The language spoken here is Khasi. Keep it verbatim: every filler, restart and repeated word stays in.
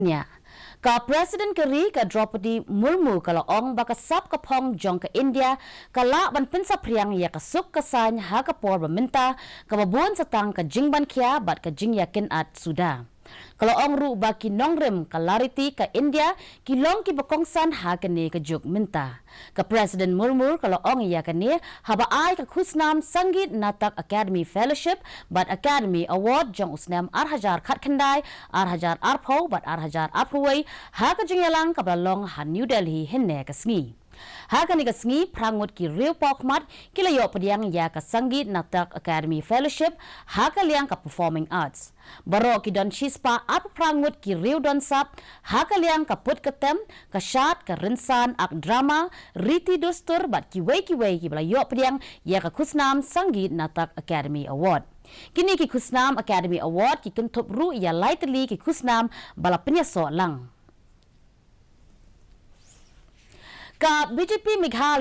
Kenya. Ka President ka ri ka Droupadi Murmu ka la ong ba ka sap ka phong jong ka India ka lah ban pynsaphriang ïa ka suk ka saiñ ha ka por ba mynta kaba bun sa tang ka jingbankhia bad ka jingïakynad suda. Ka la ong ruh ba ki nongrim ka lariti ka India ki long kiba kongsan ha kane ka juk mynta. Ka President Murmu ka la ong ïa kane haba ai ka khusnam Sangeet Natak Akademi Fellowship bad Academy Award jong u snem ar hajar khatkhyndai, ar hajar arphew bad ar hajar arphew wei ha ka jingïalang kaba la long ha New Delhi hynne ka sngi. Ha kane ka sngi phra ngut ki riewpawkhmat ki la ïoh pdiang ïa ka Sangeet Natak Akademi Fellowship ha ka liang ka Performing Arts. Baroh ki don shispah arphew phra ngut ki riew don sap ha ka liang ka put ka tem, ka shad, ka rynsan ak drama, riti dustur bad kiwei kiwei kiba la ïoh pdiang ïa ka khusnam Sangeet Natak Academy Award. Kine ki khusnam Academy Award ki kynthup ruh ïa lai tylli ki khusnam ba la pynïasoh lang. Ka B J P Meghalaya